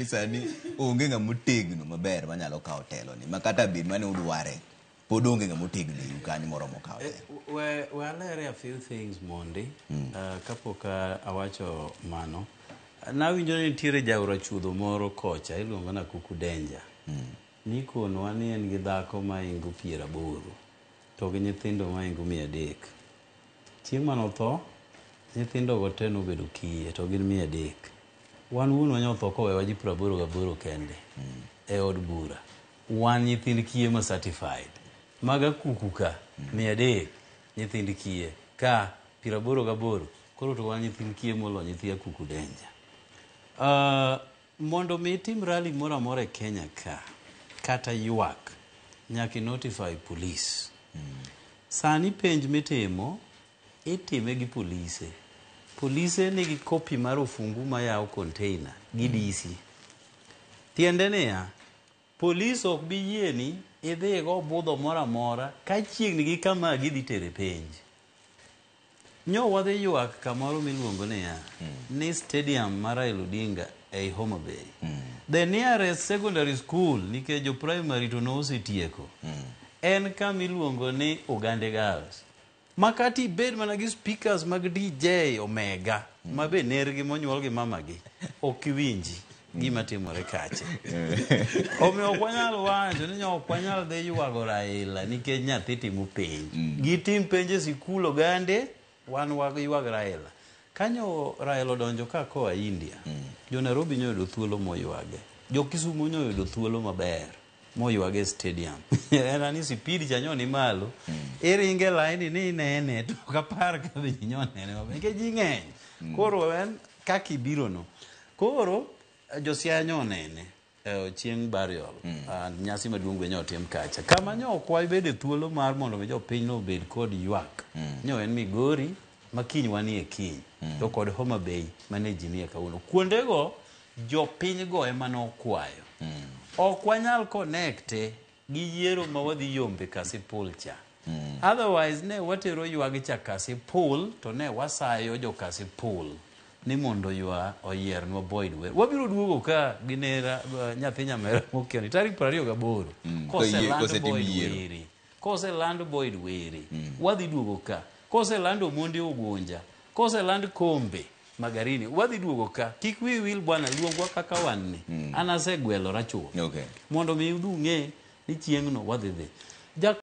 Sani onge ng'ama otegno maber manyalo kawo telo ni ma kata bed mane udware pod onge ng'ama otegno e iu kanyo moromo kawo telo. We alere a few things mondi kapok awacho mano. Nawinjo ni nitiere jaora chuodho moro kocha iluongo na Kuku Danger. Nikonwa ni en gi dhako maingo 80 to gi nyithindo maingo 300. Chieng' manotho, nyithindo go te nobedo kiye to gin 300. Wan wuonwa nyotho kowewa ji 88 kende e od bura. Wan nyithind kiye ma certified. Mag akuku ka 300 nyithind kiye ka 88 koro to wan nyithind kiye molo nyithi Akuku Danger. Mondo mi itim rally moro amora e Kenya ka kata ywak nyaka i notify police. Sani penj mitimo itime gi polise. Polise nigi copy mar ofungu mayawo container gi DC. Tiende niya, polis ok bi yieni idhi go budho moro amora ka chiegni gi kama gidhi tere penj. Nyo wadhi ywak kamoro miluongo niya ni stadium mar Raila Odinga ei Homa Bay. The nearest secondary school nikech jo primary to nosetieko en kama iluongo ni Ogande Girls. Ma kata ibed mana gi speakers mag DJ Omega ma be nergi monyuol gi mamagi ok iwinji gima timore kacha. Omiyo ok wanyal wacho ni ok wanyal dhi ywago Raila nikech nyathi timo penj. Gitim penj e sikul Ogande, wan waywag Raila. Kanyo Raila odonjo ka koa India, jo Nairobi nyoyudo thuolo moywage. Jo Kisumu nyoyudo thuolo maber moywage e stadium. En ani speed cha nyo ni malo. Iringe line ni inene to ok apar ka be ji nyo nene maber nikech ji ng'eny. Koro en kaka ibiro no. Koro jo Siaya nyo onene chieng' burial nyasi maduong' be nyotim kacha. Kama nyo ok wabede thuolo mar mondo mi jopinyno obed kod ywak nyo en Migori ma kiny wanie kiny to kod Homa Bay mane ji nie kawuono. Kuondego jopiny go ema nokwayo. Ok wanyal connect gi yiero ma wadhi yombe Kasipul cha. Otherwise ne watero ywag cha Kasipul to ne wasayo jo Kasipul ni mondo ywa oyiernwa Boyd Were. Wabiro duogo ka gi nera nyathi nyamera mokioni tarik 28 koseland kosetim Boyd yiero. Were. Koseland Boyd Were. Wadhi duogo ka. Koseland Omondi Ogunja. Koseland Kombe Magarini. Wadhi duogo ka. Kik wi wil bwana luongwa kaka wan ni. An asegwelora chuth. Mondo mi udung'e ni chieng'no wadhi dhi.